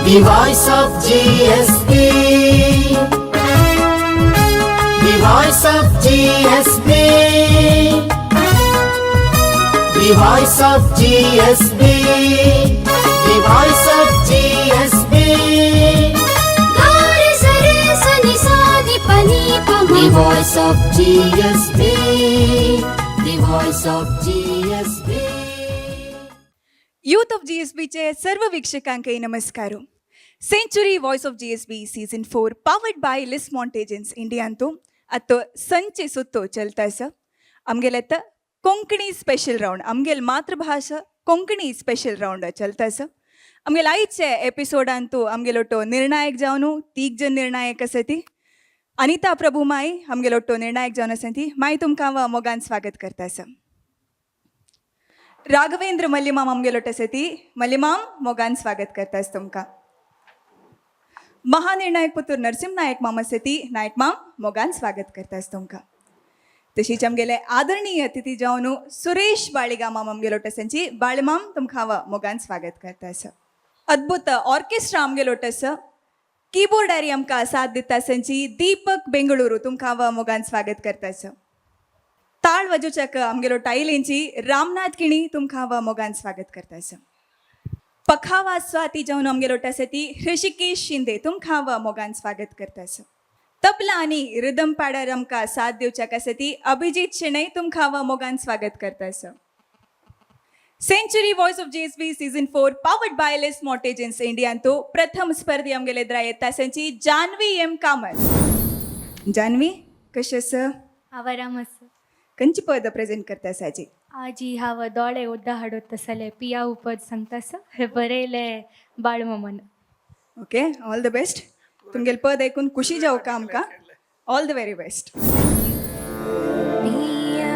The voice of GSB. The voice of GSB. The voice of GSB. The voice of GSB. गा रे स रे स नि सा नि प नि प म. The voice of GSB. The voice of GSB. Youth of जीएसबीचे सर्व वीक्षकांकही नमस्कार. Century voice of GSB season 4, powered by Lis मॉन्टेजन्स इंडियांतू आतां संचे सुत्तो चलता आसा. आमगेले आतां कोंकणी स्पेशल रावंड, आमगेल मातृभाशा कोंकणी स्पेशल रावंड चलता आसा. आमगेल आयचे एपिसोडांतू आमगेलो तो निर्णायक जावन तीग जण निर्णायक आसा ती अनिता प्रभू माई आमगेलो तो निर्णायक जावन आसा ती. माई, तुमकां हांव मोगान स्वागत करता आसा. राघवेंद्र मल्लिमाम आमगेलो आसा ती. मल्लिमाम, मोगान स्वागत करता आसा तुमकां. महानिर्णायक पुतूर नरसिंह नायक माम आसा ती. नायक माम, मोगान स्वागत करता आसा तुमकां. तशीच आमगेले आदरणीय अतिथी जावन सुरेश बाळिगा माम आमगेलो आसांची. बाळमाम, तुमकां हांव मोगान स्वागत करता आसा. अद्भुत ऑर्केस्ट्रा आमगेलो आसा. कीबोर्डारी आमकां साथ दिता आसांची दीपक बेंगळुरू, तुमकां हांव मोगान स्वागत करता आसा. ताळ वाजोवच्याक आमगेलो टायलेंची रामनाथ किणी, तुमकां हांव मोगान स्वागत करता आसा. पखावा स्वाती जावन आमगेलो आसा ती हृषिकेश शिंदे, तुमकां हांव मोगान स्वागत करता आसा. तबला आनी रिदम पॅडार आमकां साथ दिवच्याक आसा ती अभिजीत शेणै, तुमकां हांव मोगान स्वागत करता आसा. Century voice of GSB season 4, powered by Lis मॉटेजन्स इंडियांतो प्रथम स्पर्धी आमगेले द्रा येता आसांची जानवी एम कामत. जानवी, कशें आसा? हांव आराम आसा. खंयची पद प्रेझेंट करता आसाची? आजी, हांव दोळे उद्दा हाडत तसले पिया उपद सांगता आसा. हे बरयले बाळमामान. Okay, all the best. तुमगेले पद ऐकून खुशी जावं का आमकां. All the very best. पिया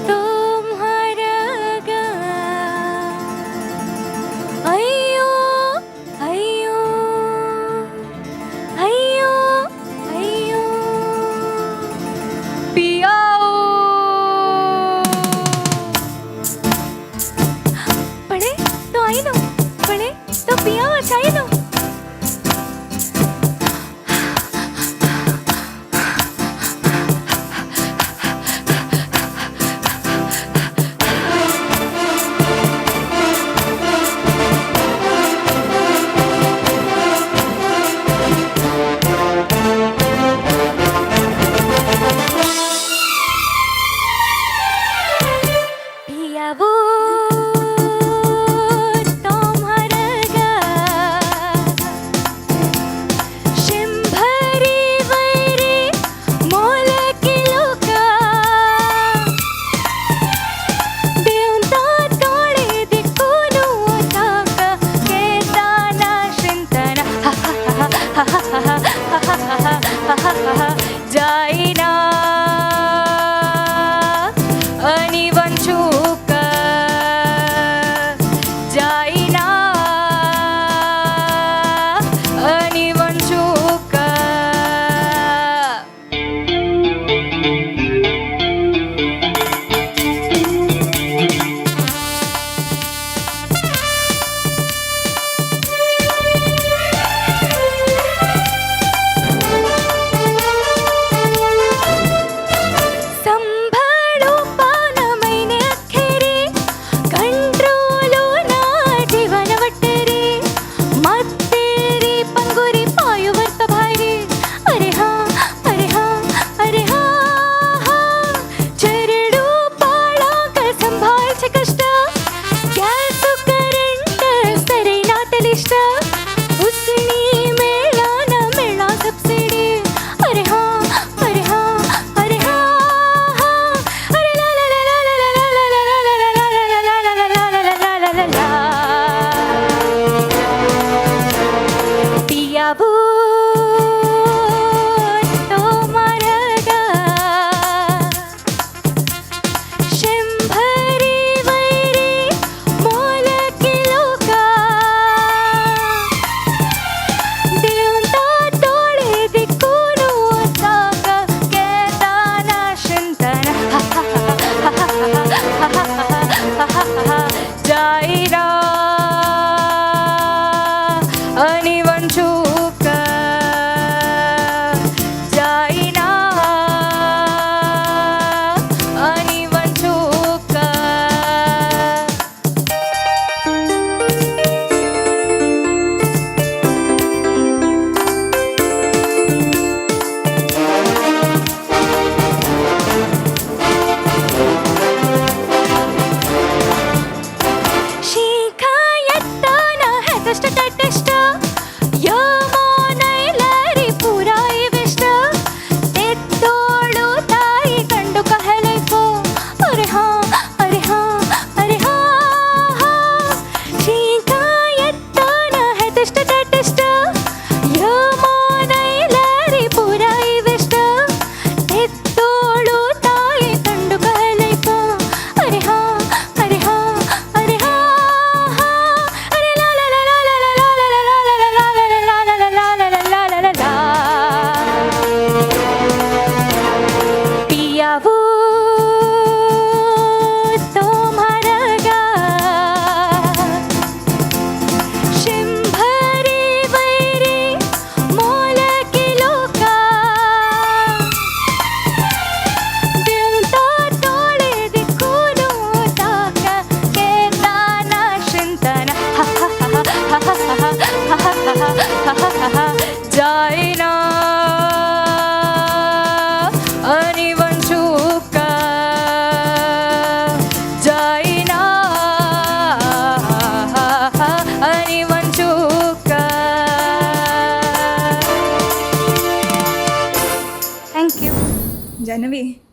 तुम्हारा गा अय्यो अय्यो अय्यो अय्यो पिया. पळे तो आयलो, पळे तो.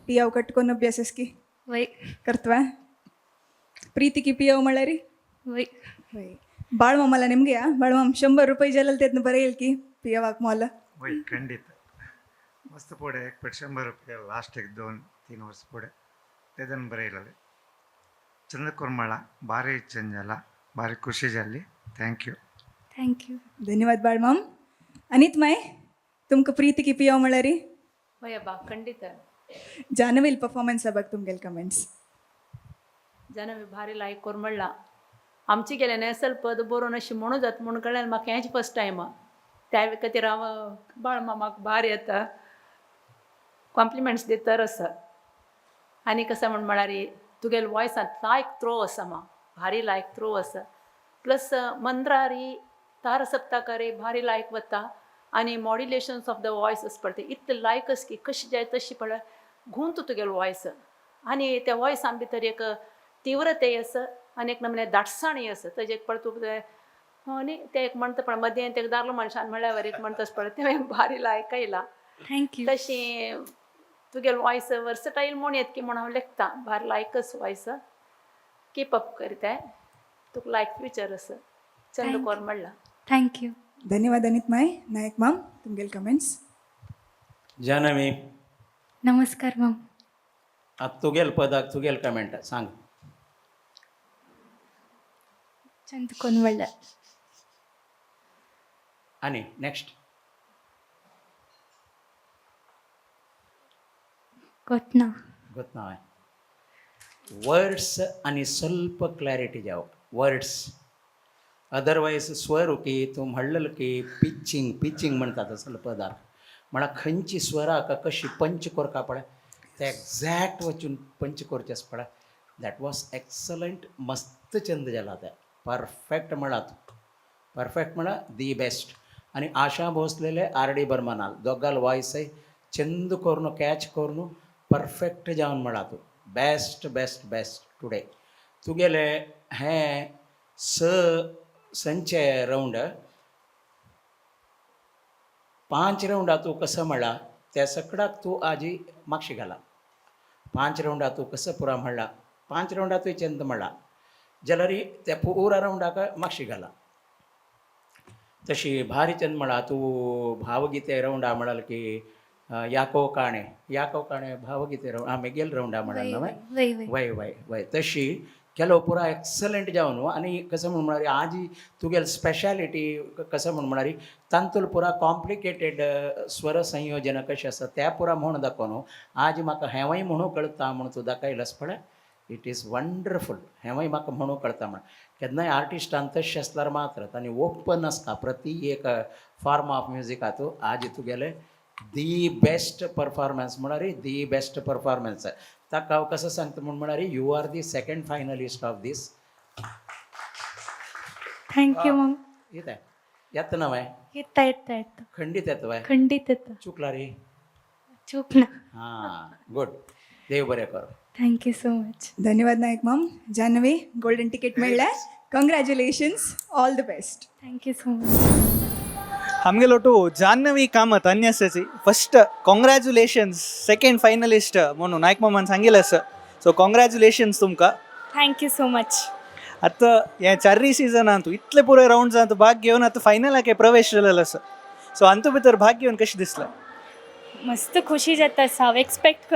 पियाव कटकोन अभ्यासस की? वय. करतवा प्रीती की पियाव म्हळ्यारी? वय. वय. बाळमामाला ನಿಮಗೆ ಬಾಳ್ಮಾಮ್ 100 ರೂಪಾಯಿ ಜಲಲ್ತೆ ಅದನ್ನ ಬರೆಯಲ್ ಕಿ ಪಿಯವಾಕ್ ಮೊಲ. वय, खंडीत मस्त पुढे एक पट 100 रुपये लास्ट एक 2-3 वर्ष पुढे तेदन बरयलेले चंद कोरमाಳ ಭಾರಿ ಚಂಜಲ ಭಾರಿ ಖುಷಿ जाली. Thank you. Thank you. धन्यवाद बाळमाम. अनित माय, तुमकां प्रीती की पियाव म्हळ्यारी? वय बा, ಖಂಡಿತ. जानवेल परफॉर्मन्स बघ, तुमगेल कमेंट्स. जनवी भारी लायक कोर म्हणला. आमची गेले नेसल पद बरोवन अशी म्हणू जात म्हणून कळ्ळें म्हाका. हेंच फर्स्ट टायम. त्या खातीर हांव बाळ मामाक भार येता कॉम्प्लिमेंट्स दितर आसा. आनी कशें म्हण म्हळ्यार तुगेले वॉयसांत लायक थ्रो आसा मा, भारी लायक थ्रो आसा. प्लस मंत्रारी तार सप्ताकारे भारी लायक वता आनी मॉड्युलेशन्स ऑफ the voice आस पळय, इतलें लायक आस की कशी जाय तशी पळय घुंवता तुगेलो वॉयस. आनी त्या वॉयसान भितर एक तीव्रते आसा आनी एक नमूने दाटसाणी आसा. तेजे एक पळय तूं न्ही तें एक म्हणटा पळय मदें तेका दारलो मनशान म्हणल्यार एक म्हणटा पळय, तें भारी लायक आयला. Thank you. तशें तुगेलो वॉयस वर्सटायल म्हूण येत की म्हूण हांव लेखता. भारी लायकच वॉयस, कीप अप करताय, तुका लायक फ्युचर आसा. चंद कोर म्हणला. Thank you. धन्यवाद अनित माय. नायक माम, तुमगेल कमेंट्स. जानवी. नमस्कार माम. आतां तुगेल पदाक तुगेल कमेंट सांग. चंद कोण म्हणला. आनी नेक्स्ट. गोतना. गोत ना. वर्ड्स आनी ಸ್ವಲ್ಪ क्लॅरिटी जावप वर्ड्स, अदरवायज स्वर की तूं म्हणलेलं की पिचिंग पिचिंग म्हणतात तसलो पदार्थ म्हळ्यार खंयची स्वराक कशी पंच करका पळय, ते एग्जॅक्ट वचून पंच करचें आसा पळय, that was excellent. मस्त चंद जाला तें, परफेक्ट म्हळां तूं, परफेक्ट म्हळ्यार the best. आनी आशा भोसलेले, आर डी बर्मनाल दोगाल वॉयसय चंद करून कॅच करून परफेक्ट जावन म्हळां तूं. Best best best today. तुगेले हें स संचे रावंड, 5 रावंडा तूं कसं म्हणला त्या सकडाक तूं आजी मागशी घाला. 5 रावंडा तूं कसं पुरा म्हणला, 5 रावंडा तूं चंद म्हणला जाल्यार त्या पुरा रावंडाक मागशी घाला. तशी भारी चंद म्हणा तूं. भावगीते रावंडा म्हणाल की याको काणे याको काणे भावगीते रावंड आमी गेल रावंडा म्हणाल ना? वय वय. वय वय वय. तशी केलो पुरा एक्सलंट जावन. आनी कसं म्हूण म्हळ्यार आजी तुगेल स्पेशालिटी कसं म्हूण म्हळ्यार तांतूल पुरा कॉम्प्लिकेटेड स्वर संयोजन कशें आसा त्या पुरा म्हूण दाखोवन न्हू आज म्हाका हेंवूय म्हणूं कळटा म्हूण तूं दाखयलास पळय, it is wonderful. हेंवूय म्हाका म्हणूं कळटा म्हण केन्नाय आर्टिस्टान तशें आसल्यार मात्र आनी ओपन आसता प्रति एक फॉर्म ऑफ म्युजिकातू. आज तुगेलें the best performance म्हळ्यार the best performance. ताका हांव कसं सांगता म्हूण म्हळ्यार you are the second finalist of this. Thank you ma'am. येता येता ना वय? येता येता येता. खंडीत येता वय? खंडीत येता. चुकला रे? चूक ना. हां, गुड. देव बरें कर. Thank you so much. धन्यवाद नायक माम. जानवी, गोल्डन तिकीट मेळ्ळें. Congratulations, all the best. Thank you so much. आमगेलो टू जान्हवी कामत अन्यसाची फर्स्ट कॉंग्रॅच्युलेशन्स, सेकंड फायनलिस्ट म्हणून नायक मामान सांगितलं असं, सो कॉंग्रॅच्युलेशन्स तुमकां. Thank you so much. आतां हे चारय सिजनान तूं इतले पुराय रावंड्सान तूं भाग घेवन आतां फायनलाक प्रवेश जालेलो आसा, सो हातूंत भितर भाग घेवन कशें दिसलें? मस्त खुशी जाता. हांव एक्सपेक्ट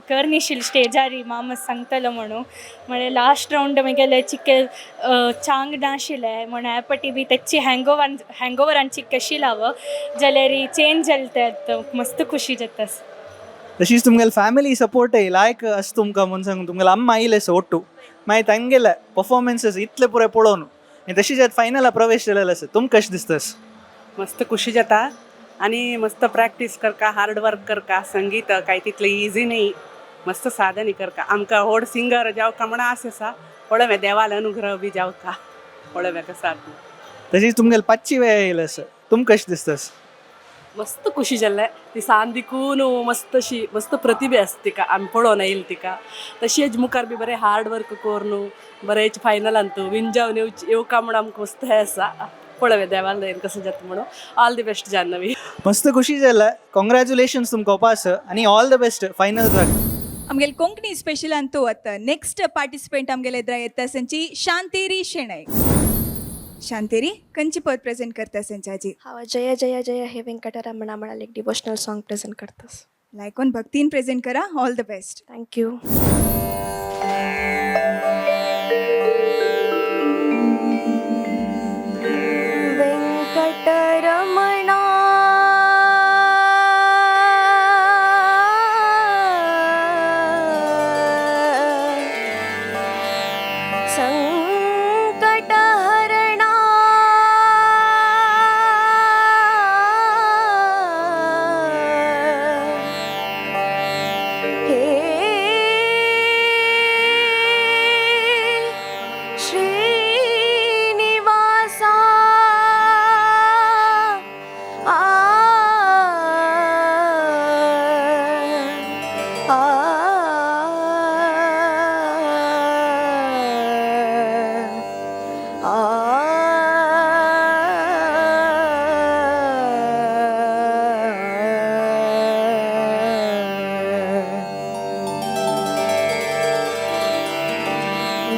करनिशील स्टेजारी मामा सांगतलो म्हणून. म्हळ्यार लास्ट रावंड मागेले चिके चांग नाशिल्लें म्हण ह्या पटी बी तेची हँगओवर हँगओवरान चिक्केशी लाव जाल्यार चेंज जाले ते, मस्त खुशी जाता. तशीच तुमगेले फॅमिली सपोर्टय लायक आसा तुमकां म्हणून सांगून तुमगेले अम्मा आयले सो ಒಟ್ಟು मागीर तांगेले पफॉर्मन्सीस इतले पुराय पळोवन आनी तशीच आतां फायनला प्रवेश जालेलो आसा, तुमकां कशें दिसता? मस्त खुशी जाता आणि मस्त प्रॅक्टीस करका, हार्ड वर्क करका. संगीत काय तितलें इजी नाही, मस्त साधन करका. आमकां व्हड सिंगर जावका म्हण आस आसा. पळोवया, देवाल अनुग्रह बी जावका, पळोवया कसो आसा. तशीच तुमगेले पांचशी वेळ येयले आसा, तुमकां कशें दिसता? मस्त खुशी जाल्लें. ती सान दिकून मस्त अशी मस्त प्रतिभा आसा तिका, आमी पळोवन येयली तिका. तशेंच मुखार बी बरें हार्ड वर्क करून बरें फायनलांत विन जावन येवका म्हूण आमकां मस्त हें आसा. पळोवया देवान दयेन कसो जाता म्हणून. All the best Janhvi. मस्त खुशी जालें. कॉंग्रॅच्युलेशन्स तुमकां उपास आनी ऑल the best final. आमगेले कोंकणी स्पेशलांतू आतां नेक्स्ट पार्टिसिपेंट आमगेले एदरा येता संची शांतेरी शेणै. शांतेरी, कंची पद प्रेझेंट करता संचाजी? हांव जय जय जय हे वेंकटरमणा म्हणाले एक डिवोशनल सॉंग प्रेझेंट करतास. लायकोन भक्तीन प्रेझेंट करा. All the best. Thank you. Venkataramana संकटहरणा हे श्रीनिवासा आ आ आ.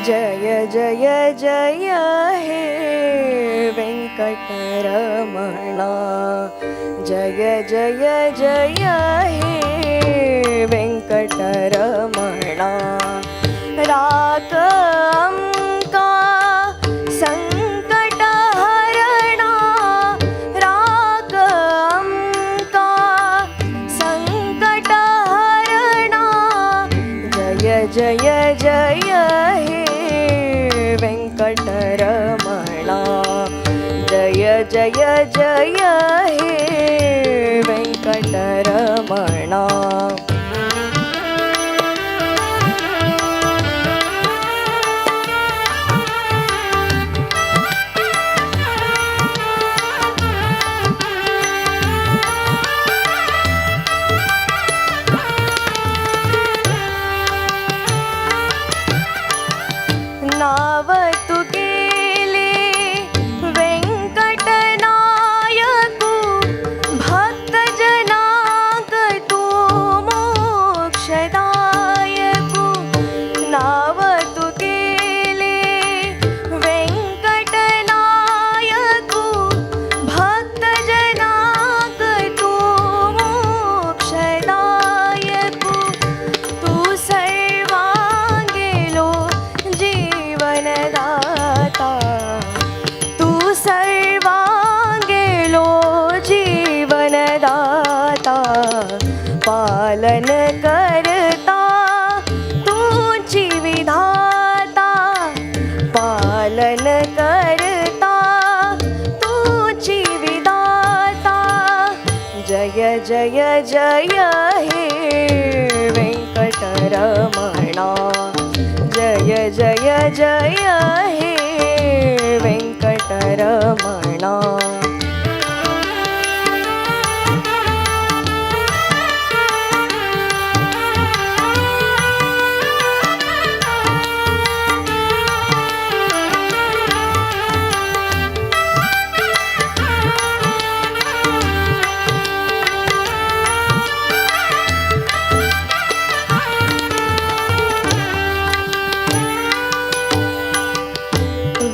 जय जय जय हे वेंकटरमणा जय जय जय हे वेंकटरमणा. राक अमका संकटहरणा राक अमका संकटहरणा जय जय जय हे वेंकटरमणा जय जय जय हे वेंकटरमणा. नाव तू गेले वेंकटनायकू भक्त जनाक तू मोक्षदायकू. नाव तू गेले वेंकटनायकू भक्त जनाक तू मोक्षदायकू. तू सर्वांगेलो जीवनदाता तू सर्वांगेलो जीवनदाता. पालन करता तुझी विधाता पालन करता तुझी विधाता. जय जय जय हे वेंकटरमणा जय जय जय हे वेंकटरमणा.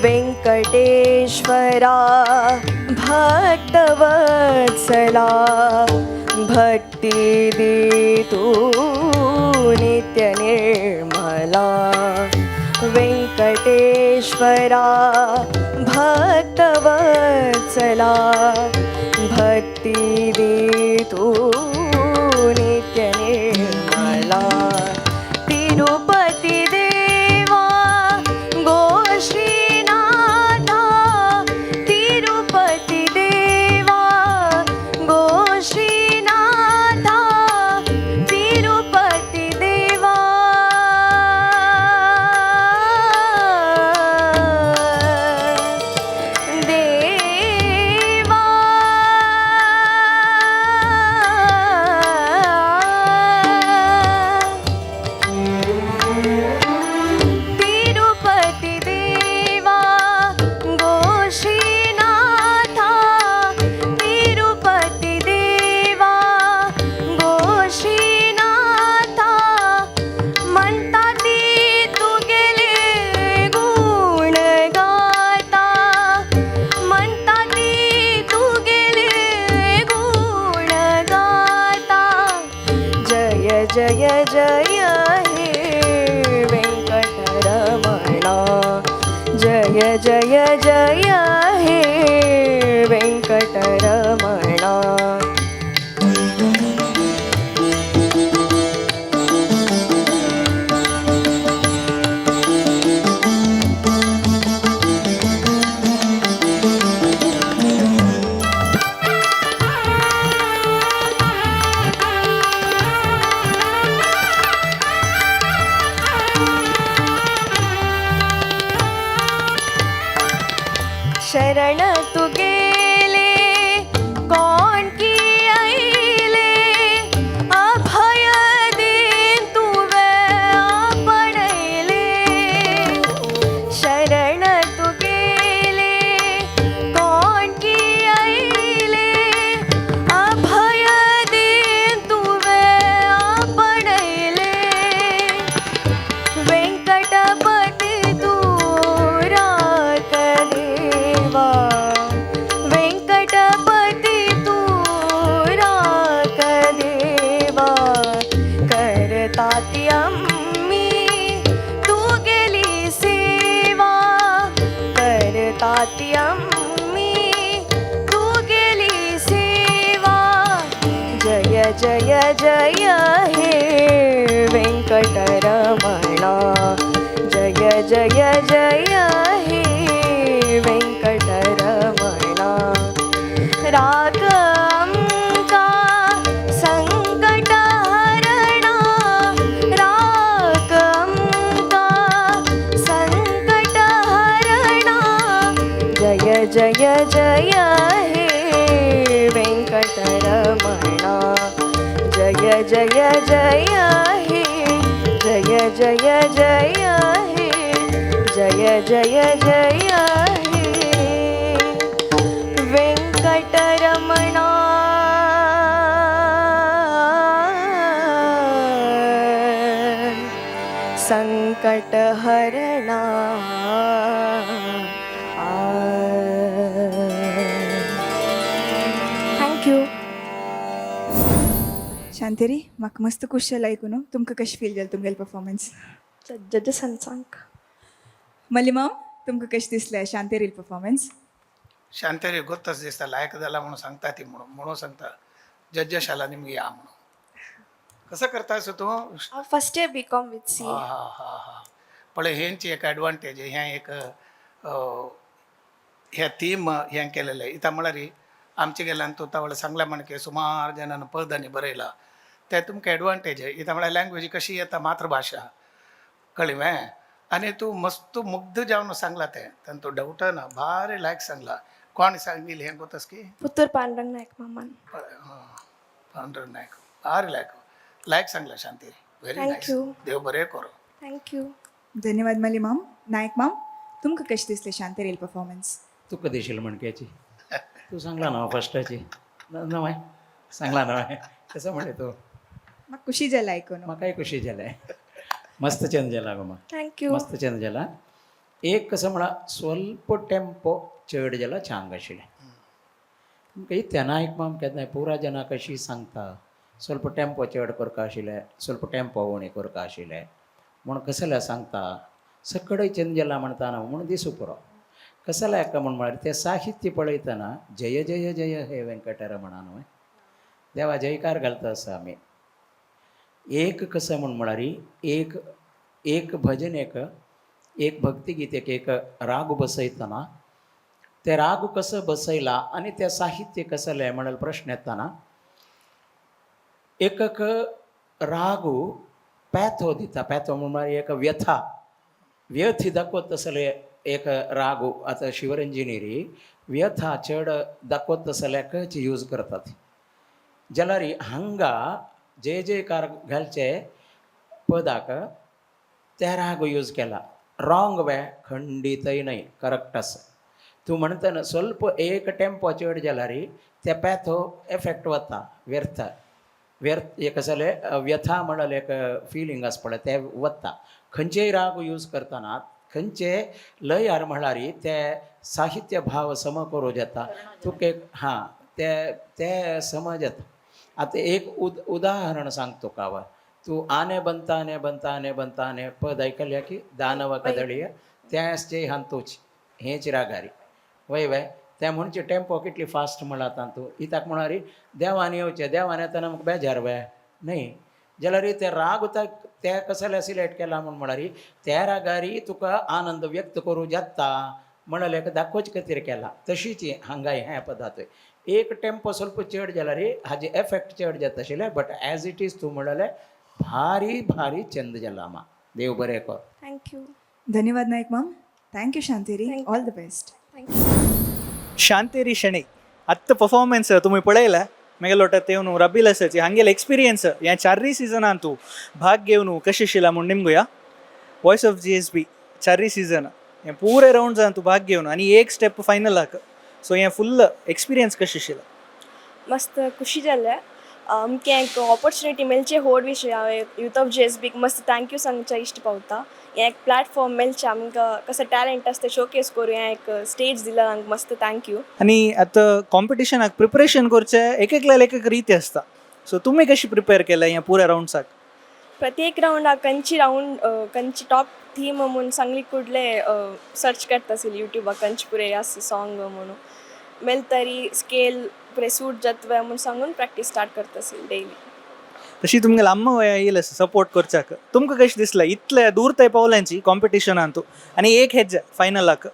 वेंकटेश्वरा भक्तवत्सला भक्ती दे तू नित्यनिर्मला. वेंकटेश्वरा भक्तवत्सला भक्ती दे तू नित्यनिर्मला. तिरुपती देवा गोश्रीनाथा तिरुपती देवा गोश्रीनाथा तिरुपती देवा. देवा. जय हे वेंकटरमणा, जय जय जय हे वेंकटरमणा. शरण तू गेले कोण की आईले, अभय दे तुवे आपणले. शरण तू गेले कोण की आईले, अभय दे तुवे आपणले. वेंकटपती तू राक देवा, वेंकटपती तू राक देवा. करताती आम्ही तू गेली सेवा, करताती आम्ही तू गेली सेवा. जय जय जय हे वेंकटरमणा, जय जय जय हे वेंकटरमणा. राग आमका संकट हरणा, राग आमका संकट हरणा. जय जय जय हे वेंकटरमणा, जय जय जय हे, जय जय जय हे, जय जय जय हे वेंकटरमणा. संकटहरणा. Thank you. शांतेरी, म्हाका मस्त खुश जालें आयकून. तुमकां कशें फील जालें तुमगेलें परफॉर्मन्स? जजसान सांग. मलिमाम, तुमकां कशें दिसलें शांतेरील परफॉर्मन्स? शांतरी ಗೊತ್ತಸ್ ದಿಸ್ತ लायक जाला म्हणून सांगता ती, म्हणून म्हणून सांगता जज्जशाला निमगी या म्हणून. कसं करता तूं? First year B com with C. हा हा हा हा पळय, हेंची एक एडवांटेज, हें एक ह्या थीम हें केलेलें इतां. म्हळ्यार आमचे गेल्यान तूं तावळ सांगल्या म्हणके सुमार जाणांनी पदांनी बरयला ते तुमकां एडवांटेज. इतां म्हळ्यार लँग्वेज कशी येता, मातृभाशा कळ्ळी मगे. आनी तूं मस्त मुग्ध जावन सांगला तें, तातूंत डावट ना. भारी लायक सांगला. कोण सांगिल्लें हें गोतस की? पुत्तूर पांडुरंग नायक मामान. पांडुरंग नायक. भारी लायक लायक सांगला शांती, व्हेरी Thank nice. you. देव बरें करूं. Thank you. धन्यवाद मलिमाम. नायक माम, तुमकां कशें दिसलें शांतेरील परफॉर्मन्स? तुका देशील मणक्याची. तू सांगला ना फर्स्टाची नवाय सांगला नवाय कसं म्हणले तो. म्हाका खुशी जालें आयकून. म्हाकाय खुशी जालें. मस्त चेंज जाला गो मा. Thank you. मस्त चेंज जाला. एक कसं म्हणा, स्वल्प टेम्पो चड जाला, छांग आशिल्लें तुमकां. इत्या नायक माम केन्नाय पुरा जना कशी सांगता, ಸ್ವಲ್ಪ ಟೆಂಪೋ चड करका आशिल्लें, ಸ್ವಲ್ಪ टेम्पो उणें करका आशिल्लें म्हूण कसल्या सांगता. सकडय चेंज जाला म्हणटा न्हू म्हूण दिसूं पुरो. कसल्या एका म्हूण म्हळ्यार तें साहित्य पळयतना जय जय जय हे वेंकटरमणा न्हय, देवा जयकार घालता आसा आमी. एक कसं म्हूण म्हळ्यार एक एक भजन, एक एक भक्तिगीत, एक एक राग बसयतना ते राग कसं बसयला आनी तें साहित्य कसलें म्हणून प्रश्न येताना, एक एक रागू पॅथो दिता. पॅथो म्हळ्यार एक व्यथा व्यथी दाखवत तसले एक रागू. आतां शिवरंजिनी री व्यथा चड दाखवत तसल्याकच यूज करतात. जाल्यार हांगा जय जयकार घालचे पदाक त्या राग यूज केला. रॉंग वे खंडीतय न्हय, करेक्ट आसा. तूं म्हणतना ಸ್ವಲ್ಪ एक टेम्पो चड जाल्यार ते पॅथो एफेक्ट वता, व्यर्थ व्यर्थ एक जालें. व्यथा म्हणल्यार एक फिलींग आसा पळय, तें वता. खंयचेय राग यूज करतना खंयचे लयार म्हळ्यार ते साहित्य भाव सम करूं जाता तुका. एक हां ते ते समज येता. आतां एक उदाहरण सांगता तुका हांव. तूं आने बनता आने बनता आने बनता आने पद आयकल्या की दानव कदळीय त्याच जे हांतूच हेच रागारी वय वय त्या म्हणचे टेम्पो कितली फास्ट म्हणला तांतू इताक म्हणारी देवान येवचें देवान येतना आमकां बेजार वे न्ही जाल्यार ते राग उता त्या कसले सिलेक्ट केला म्हूण म्हळ्यार त्या रागारी तुका आनंद व्यक्त करूं जाता म्हणलें दाखोवचे खातीर केला. तशीच हांगा ह्या पदांत एक टेम्पो ಸ್ವಲ್ಪ चड जाल्यार हाजे एफेक्ट चड जाता आशिल्लें, बट एज it is तूं म्हणलें भारी भारी चंद जाला आमा. देव बरें कर. Thank you. धन्यवाद नायक माम. Thank you Shanteri, all the best. Thank you. Shanteri Shenoy ಅತ್ತ ಪರ್ಫಾರ್ಮೆನ್ಸ್ ತುಮಿ ಪಳೆಯಲ್ಲ मेगेलोट तेवनु रबील आसाची हांगेले एक्सपिरियन्स ह्या चाररी सिजनान तूं भाग घेवन कशें शिला म्हूण निमगुया. वॉयस ऑफ GSB चाररी सीजन हें पुरे रावंड्सान तूं भाग घेवन आनी एक स्टेप फायनलाक, सो हें फुल्ल एक्सपिरियन्स कशें शिला? मस्त खुशी जालें आमकां एक ऑपॉर्चुनिटी मेळचें व्हड विशय. हांवें यूथ ऑफ GSBक मस्त thank you सांगच्या इश्ट पावता. हें एक प्लॅटफॉर्म मेळचें आमकां, कसो टॅलंट आसा तें शोकेस करूं हें एक स्टेज दिला आमकां, मस्त thank you. आनी आतां कॉम्पिटिशनाक प्रिपरेशन करचें एक एकल्याक एक एक रीत आसता, सो तुमी कशी प्रिपेर केलें ह्या पुऱ्या रावंड्साक? प्रत्येक रावंडाक कंची रावंड कंची टॉप थीम म्हूण सांगली कुडले सर्च करता आशिल्ली युट्यूबाक कंच पुरे आसा सॉंग म्हणून मेल तरी स्केल पुरे सूट जातवे म्हूण सांगून प्रॅक्टीस स्टार्ट करता आशिल्ली डेली. तशी तुमगेले अम्मा वया येयले सपोर्ट करच्याक, तुमकां कशें दिसलें इतले दूर थंय पावल्यांची कॉम्पिटिशनान तूं आनी एक हेज्जे फायनलाक?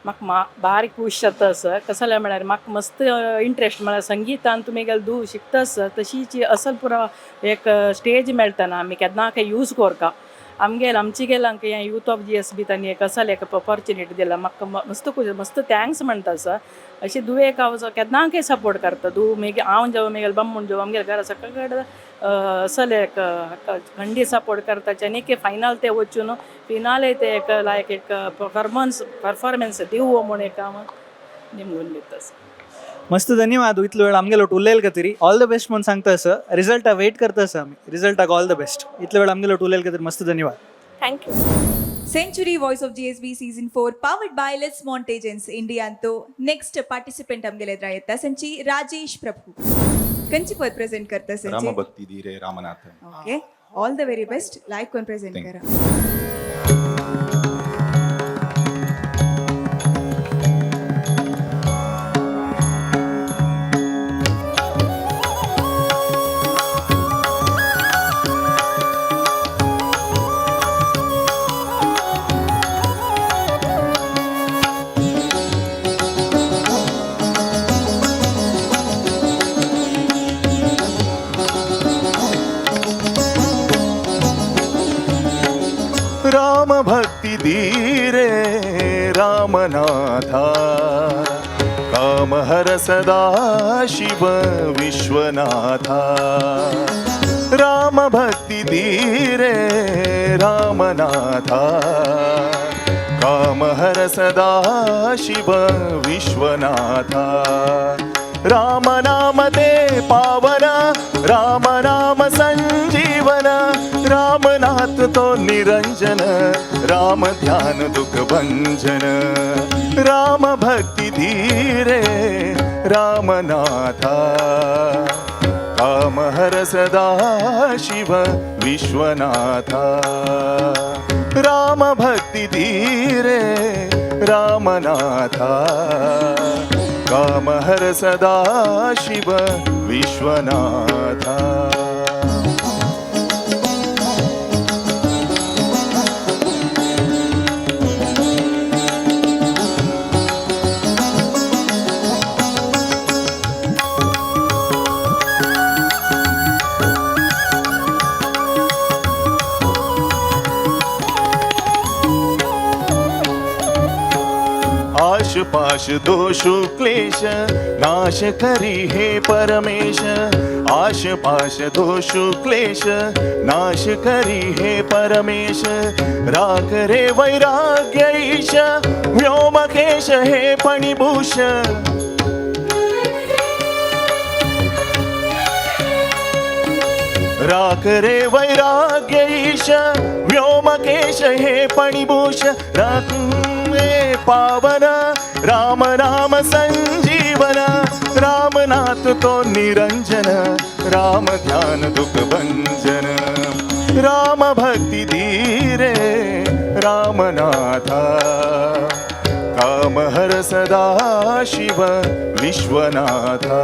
म्हाका मा बारीक खूश जाता सर. कसलें म्हळ्यार म्हाका मस्त इंट्रस्ट म्हळ्यार संगितान तुमी गेले दू शिकता सर, तशीच असल पुरो एक स्टेज मेळटना आमी केन्ना काय यूज कोरका आमगेल आमचे गेलांक हें यूथ ऑफ GSB तांणी एक असल एक ऑपॉर्चुनिटी दिला. म्हाका मस्त खूश, मस्त thanks म्हणटा सर. अशें दुवेक हांव केन्ना काय सपोर्ट करता दू मागीर हांव जेव मागीर बम्मूण जेव आमगेले घरा सगळे कडेन असल एक खंडी सपोर्ट करता आनी की फायनल ते वचून फिनाले ते एक लायक एक परफॉर्मन्स दिवो म्हूण एक हांव निमगून दिता सर. मस्त धन्यवाद इतलो वेळ आमगेलो उलयल खातीर. ऑल the best म्हूण सांगता सर. रिजल्टा वेट करता सर आमी रिजल्टाक. All the best. इतलो वेळ आमगेलो उलयल खातीर मस्त धन्यवाद. Thank you. Century voice of GSB season 4 powered by let's मॉन्टेजन्स इंडियांतो next participant आमगेले येता संची राजेश प्रभू. कंची पद प्रेझेंट करता संची? रामभक्ती धीरे Ramnath. Okay, all the very best. Like कोण प्रेझेंट Thank करा. राम भक्ती धीरे रामनाथा, काम हर सदा शिव विश्वनाथा. राम भक्ती धीरे रामनाथा, काम हर सदा शिव विश्वनाथा. राम नाम ते पावन, राम नाम संजीवन, रामनाथ तो निरंजन, राम ध्यान दुख भंजन. राम भक्ती धीरे रामनाथा, काम हर सदा शिव विश्वनाथा. राम भक्ती धीरे रामनाथा, काम हर सदा शिव विश्वनाथा. आश पाश दोषु क्लेश नाश करी हे परमेश. आश पाश दोषु क्लेश नाश करी हे परमेश. राख रे वैराग्य ईश, व्योमकेश हे फणिभूष. राख रे वैराग्य ईश, व्योमकेश हे फणिभूष. राख रे पावन, राम नाम संजीवन, रामनाथ तो निरंजन, राम ध्यान दुख भंजन, राम भक्ती धीरे रामनाथा, कामहर सदा शिव विश्वनाथा.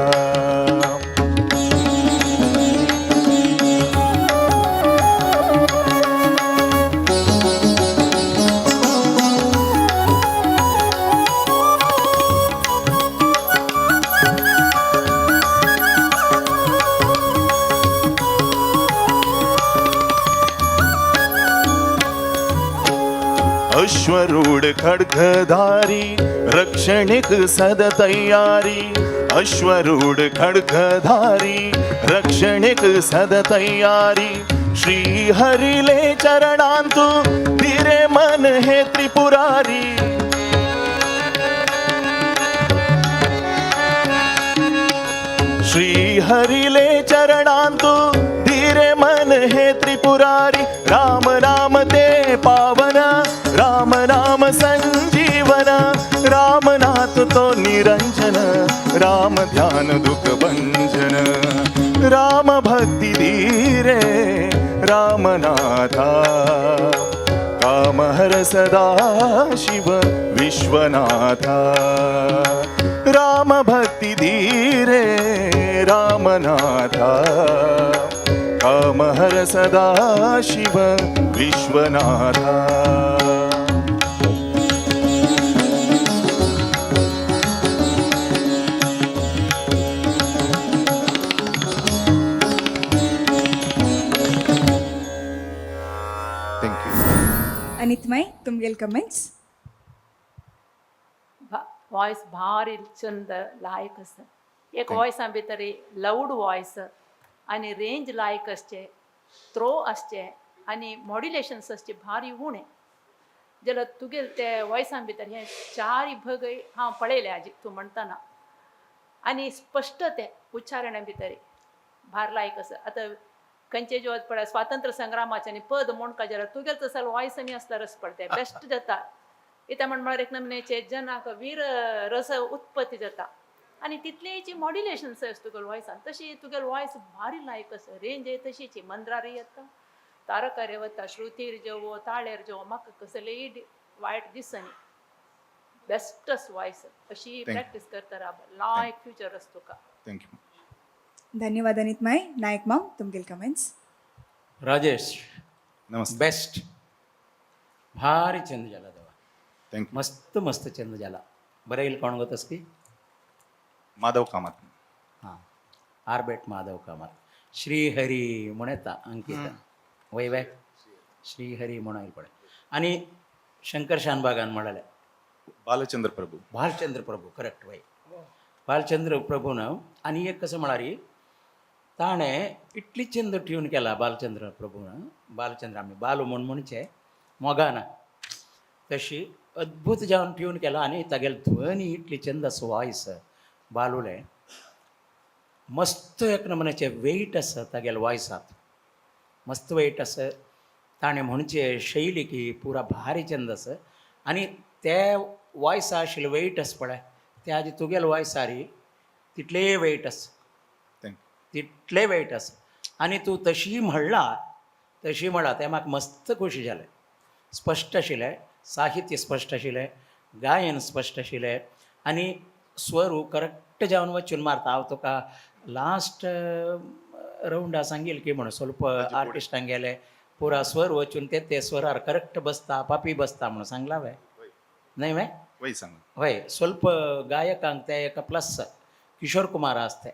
अश्वरूढ खड्गधारी, रक्षणिक सद तयारी, अश्वरूढ खड्गधारी, रक्षणिक सद तयारी, श्री हरिले चरणांतु धीरे मन हे त्रिपुरारी. श्री हरिले चरणांतु धीरे मन हे त्रिपुरारी, राम राम ते पावन, राम राम संजीवन, रामनाथ तो निरंजन, राम ध्यान दुख भंजन, राम भक्ती धीरे रामनाथा, कामहर सदा शिव विश्वनाथा, राम भक्ती धीरे रामनाथा, कामहर सदा शिव विश्वनाथा. अनित माई, तुमगेल कमेंट्स. वॉयस भारी चंद लायक आसा. एक वॉयसा भितर लावड वॉयस आनी रेंज लायक आसचे, थ्रो आसचे आनी मॉड्युलेशन्स आसचे भारी उणें. जाल्यार तुगेले ते वॉयसा भितर हे चार भग हांव पळयले आजी तूं म्हणटना आनी स्पश्ट ते उच्चारणा भितर भार लायक आसा. आतां खंयचे जिवात पळय स्वातंत्र्य संग्रामाचे आनी पद म्हणका जाल्यार तुगेले तसो वॉयस आनी आसल्यार रस पडटा बेस्ट जाता. कित्याक म्हण म्हळ्यार एक नमनेचे जनाक वीर रस उत्पत्ती जाता आनी तितलेची मॉड्युलेशन्स आसा तुगेले वॉयसान. तशी तुगेले वॉयस भारी लायक आसा, रेंज तशीची मंद्रार येता, तारकार वता, श्रुतीर जेवो, ताळेर जेवो, म्हाका कसलेय वायट दिसनी. बेस्टस वॉयस. अशी प्रॅक्टीस करता राव, लायक फ्युचर आसा तुका. Thank you. धन्यवाद अनित माई. नायक माम, तुमगेल कमेंट्स. राजेश. नमस्ते. बेस्ट, भारी चंद जाला देवा. Thank you. मस्त मस्त चंद जाला. बरं येईल कोण गोतस की? माधव कामत. हां, आर्बेट माधव कामत. श्रीहरी म्हण येता अंकिता वय वय श्रीहरी म्हण येईल पळय. आनी शंकर शानबागान म्हळ्याले बालचंद्र प्रभू. भालचंद्र प्रभू, करेक्ट वय, भालचंद्र प्रभू ना. आनी एक कसं म्हळ्यार ताणें इतली चंद ट्यून केला बालचंद्र प्रभू ना. बालचंद्र आमी बालू म्हूण म्हणचे मोगाना तशी अद्भुत जावन ट्यून केला. आनी तागेली ध्वनी इतली चंद आसा, वॉयस बालुलें मस्त एक नमुन्याचें वेट आसा तागेल्या वॉयसांत, मस्त वेट आसा. ताणें म्हणचे शैली की पुरा भारी चंद आसा. आनी ते वॉयसा आशिल्ले वेट आसा पळय, ते आजी तुगेले वॉयसारी तितलेय वेट आसा. Thank you. तितले वेट आसा. आनी तूं तशी म्हणला, तशी म्हणला तें म्हाका मस्त खोशी जालें. स्पश्ट आशिल्लें साहित्य, स्पश्ट आशिल्लें गायन, स्पश्ट आशिल्लें आनी स्वर करेक्ट जावन वचून मारता. हांव तुका लास्ट रावंडा सांगील की म्हणून ಸ್ವಲ್ಪ आर्टिस्टांक गेले पुरा स्वर वचून ते ते स्वरार करेक्ट बसता, पापी बसता म्हणून सांगला वे न्हय वे? वय सांग. हय, ಸ್ವಲ್ಪ गायकांक ते एका प्लस किशोर कुमार आसते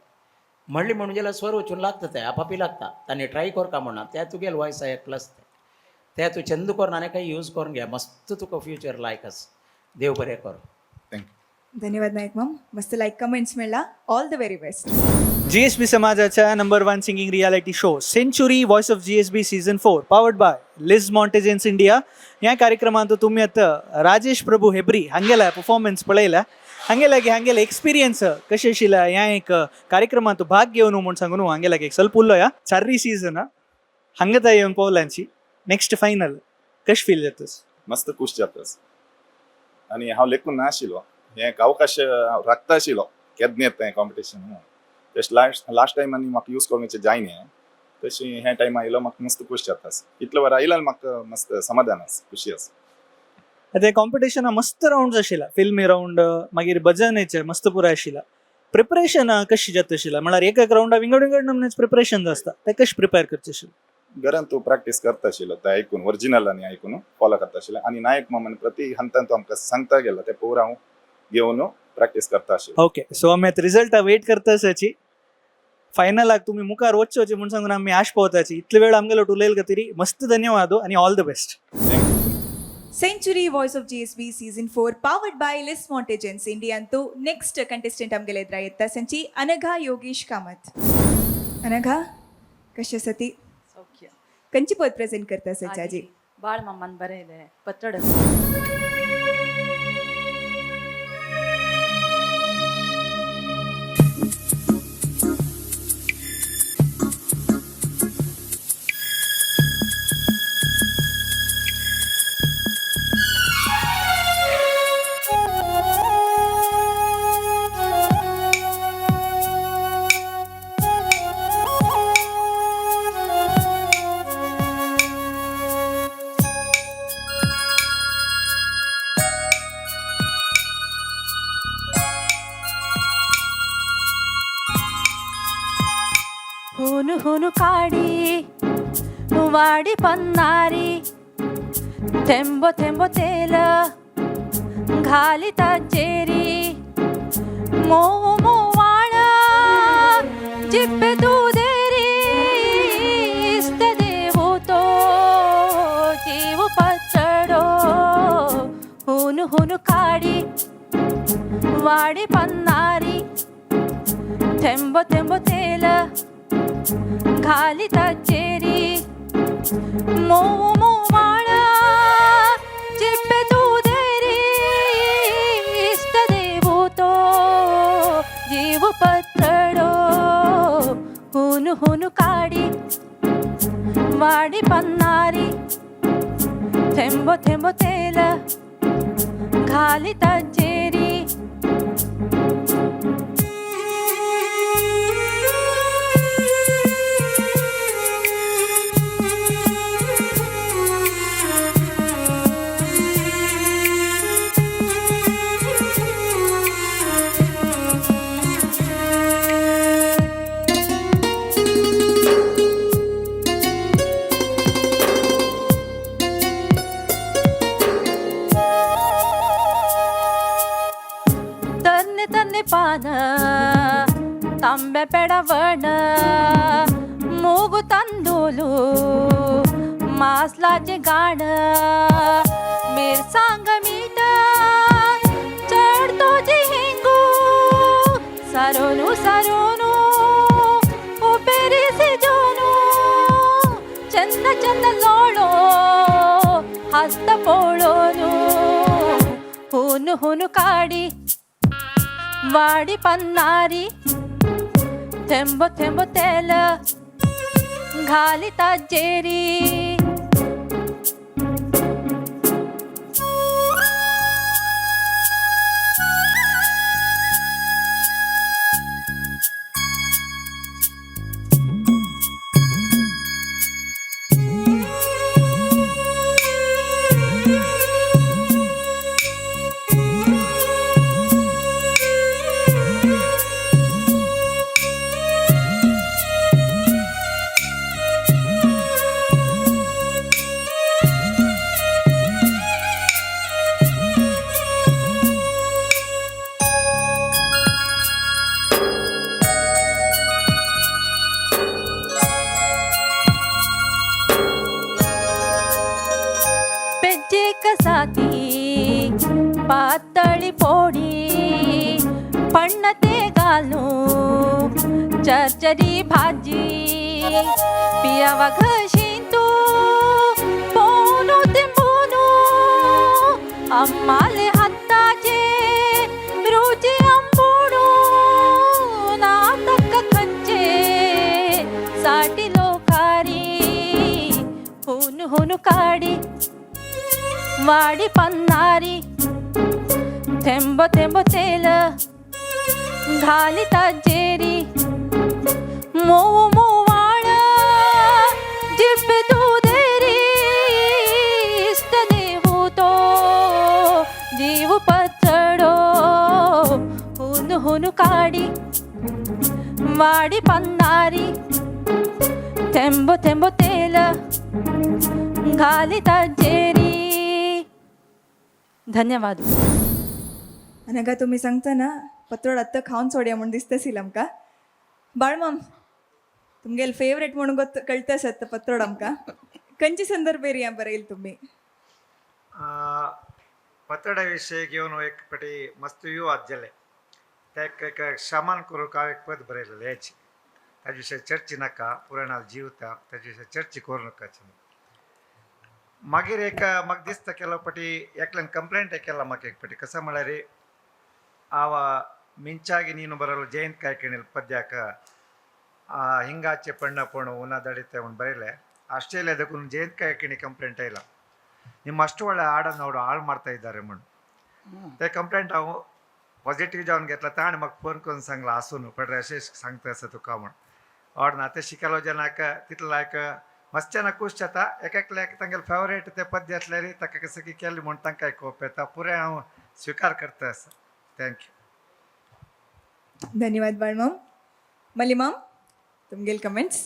म्हणली म्हणून जाल्यार स्वर वचून लागता, ते आपापी लागता. तांणी ट्राय करका म्हणना ते तुगेले वॉयस एक प्लस ते ते तूं चंद करून आनी काही यूज करून घे. मस्त तुका फ्युचर लायक आसा. देव बरें कर. Thank you. धन्यवाद नायक माम. मस्त लाईक कमेंट्स मिळला. All the very best. GSB समाजाच्या number 1 singing reality show Century voice of GSB season 4 powered by Liz Mountains India ह्या कार्यक्रमांत तुम्ही आता राजेश प्रभू हेब्री हांगेला परफॉर्मन्स पळयला. हांगेलागे हांगेले एक्सपिरियन्स कशें आशिल्ला ह्या एक कार्यक्रमांत भाग घेवन म्हूण सांगून हांगेलागे एक ಸ್ವಲ್ಪ उलोया. चार्री सीझन हांगा येवन पावलांची नेक्स्ट फायनल कशें फील जाता? मस्त खुश जाता आनी हांव लेखून नाशिल्लो, हें एक अवकाश राखता आशिल्लो. केन्ना येता हें कॉम्पिटिशन. तशें लास्ट लास्ट टायम आनी म्हाका यूज करूंक जायना, तशें हें टायम आयलो म्हाका मस्त खुश जाता. इतलो वर आयलो म्हाका मस्त समाधान आसा, खुशी आसा. आतां कॉम्पिटिशना मस्त रावंड आशिल्ला, फिल्मी रावंड, मागीर भजनेचे मस्त पुराय आशिल्ला. प्रिपरेशन कशी जाता आशिल्ला? म्हळ्यार एक एक रावंडा विंगड विंगड नमुन्याचे प्रिपरेशन आसता, तें कशें प्रिपेर करचें आशिल्लें? घरान तूं प्रॅक्टीस करता आशिल्लो, तें आयकून ओरिजिनल आनी आयकून फॉलो करता आशिल्लें. आनी नायक मामान प्रति हंतान तो आमकां सांगता गेलो, तें पूरा हांव घेवन प्रॅक्टीस करता आशिल्लो. ओके, सो आमी आतां रिजल्टा वेट करता आसाची. फायनलाक तुमी मुखार वचचोचे म्हूण सांगून आमी आश पावताची. इतले वेळ आमगेलो उलयल खातीर मस्त धन्यवाद आनी all the best. Thank you. Century voice of GSB season 4 powered by Lismont agency India ಅಂತೂ ನೆಕ್ಸ್ಟ್ ಕಂಟೆಸ್ಟೆಂಟ್ आमगेले ಎದುರ येता संची अनघा योगेश कामत. अनघा, कशें सती? सौख्य. कंची पद प्रेझेंट करता सच्चाजी? बाळ मामान बरें येयलें पत्रड. हुनु हुनु काडी वाडी पन्नारी, थेंबो थेंबो तेल घालिता चेरी, मोव मोवाळ जिब्बे दुदेरी, इष्ट देवो तो जीव पचडो. हुनु हुनु काडी वाडी पन्नारी, थेंबो थेंबो तेल घालिता चेरी, मोव मोवाळ जिब्बे दुदेरी, इष्ट देवो तो जीव पत्रडो. हुनु हुनु काडी वाडी पन्नारी, थेंबो थेंबो तेल घालिता चेरी. तन्ने तन्ने पान तांब्या पेडा वण, मूग तांदूळ मासलाचे गाणं, मिरसांग मीठ चढतो जी हिंगू, सरोनू सरोनू उपेरी सिजोनू, चंद चंद लोळो हस्त पोळोनू. हुनु हुनु काडी वाडी पन्नारी, थेंबो थेंबो तेल घालिता जेरी. पेज्जे कसाती पातळी पोडी, पण्णते घालू चरचरी भाजी, पियावा घशींतू पोनू तिंबूनू, अम्माले हाताचे रुची अंबुणू, ना तक्क खंचे साठी लोकारी. हुनु हुनु काडी वाडी पन्नारी, थेंब थेंब तेल घालिता जेरी मोव मोवाळ जिब दुदेरी इष्ट देवू तो जीव पचडो हुन हुन काडी वाडी पन्नारी थेंबो थेंबो तेल घालिता जेरी. धन्यवाद. अनघा, तुम्ही सांगता ना पत्रोड आत्ता खावन सोडया म्हूण दिसता आमकां. बाळमाम, तुमगेल फेवरेट म्हणून ಗೊತ್ತು ಕಳ್ತಾ ಸತ್ತ ಪತ್ರೋಡ್ आमकां. खंयचे संदर्भेर हें बरयल तुमी? पत्रडा विशय घेवन एक पटी मस्त युवाद जाले. ते एक शमन करूंक हांव एक पद बरयलेलें हेच ताजे विशय चर्ची नाका, पुराणाल जिवता, ताजे विशय चर्ची करूं नाका. मागीर एक म्हाका दिसता केलो पटी एकल्यान कंप्लेंट केला म्हाका एक पटी. कसो म्हळ्यार हांव ಮಿಂಚಾಗಿ ನೀನು ಬರಲು ಜಯಂತ್ ಕಾಯ್ಕಿಣಿಲ್ ಪದ್ಯಾಕ ಹಿಂಗಾಚೆ ಪಣ್ಣ ಪೋಣು ಉನ್ನ ದಡಿತೆ ಅವ್ನು ಬರೀಲೆ. ಆಸ್ಟ್ರೇಲಿಯಾದಕ್ಕೂ ಜಯಂತ್ ಕಾಯ್ಕಿಣಿ ಕಂಪ್ಲೇಂಟ್ ಇಲ್ಲ, ನಿಮ್ಮ ಅಷ್ಟು ಒಳ್ಳೆ ಹಾಡನ್ನು ಅವರು ಹಾಳು ಮಾಡ್ತಾ ಇದ್ದಾರೆ म्हण. ते कंप्लेंट हांव पॉझिटिव्ह जावन घेतला. ताणें म्हाका फोन करून सांगला, आसूं न्हू पण अशें सांगता आसा तुका म्हण. ऑड ना तें शिकलो जेन्ना तितलो लायक मस्त खूश जाता. एक एकल्याक तांगेले फेवरेट ते पद्य आसल्यार ताका कसं की केलें म्हूण तांकां आयकोवप येता. पुराय हांव स्विकार करता आसा. Thank you. धन्यवाद बाळमाम. मलिमाम, तुमगेल कमेंट्स?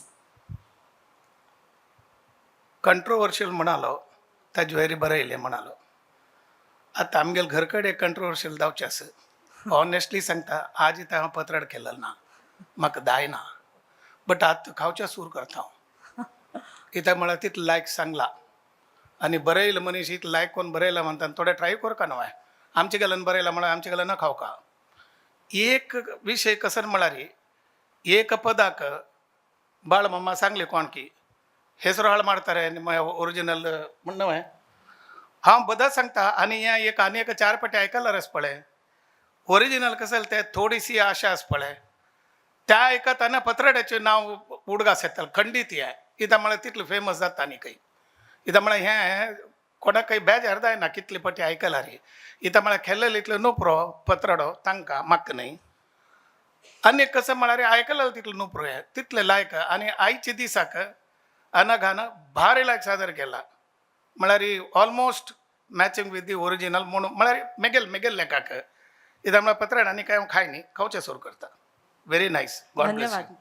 कंट्रोवर्शियल म्हणालो ताजे वयर बरयलें म्हणालो. आतां आमगेले घर कडेन कंट्रोवर्शियल जावचें आसा. ऑनेस्टली सांगता, आज इथं हांव पत्राड केलें ना, म्हाका जायना, बट आतां खावच्या सूर करता हांव. कित्याक म्हळ्यार तितलें लायक सांगला आनी बरयलं मनीस इतलें लायक कोण बरयला म्हणटा थोडें ट्राय करका न्हय. आमचे गेल्यान बरयला म्हळ्यार आमचे गेल्यान न खावका. एक विशय कसर म्हळ्यार एक पदाक बाळमामा सांगले कोण की हेसरो हाळ मारತಾರೆ ನಿಮ್ಮ ओरिजिनल म्हण न्हय. हांव बदल सांगता आनी हें एक आनी एक चार पटी आयकल्यार पळय ओरिजिनल कसं ते थोडीशी आशा आस पळय त्या आयकतना पत्रड्याचें नांव उडगास येतालें खंडीत. हें कित्याक म्हळ्यार तितलें फेमस जाता न्ही खंय. कित्याक म्हळ्यार हें कोणाकय बेजार जायना कितले पटी आयकल्यार. कित्याक म्हळ्यार खेळ्ळें इतलें नुपरो पत्रडो तांकां, म्हाका न्हय. आनी कसं म्हळ्यार आयकलें तितलें नुपरो हें तितलें लायक. आनी आयच्या दिसाक अनघान भारी लायक सादर केला, म्हळ्यार almost matching with the original म्हणून म्हळ्यार मेगेल मेगेल लेखाक. कित्याक म्हळ्यार पत्राड आनी काय हांव खाय न्ही, खावचें सुरू करता. Very nice, God bless. धन्यवाद.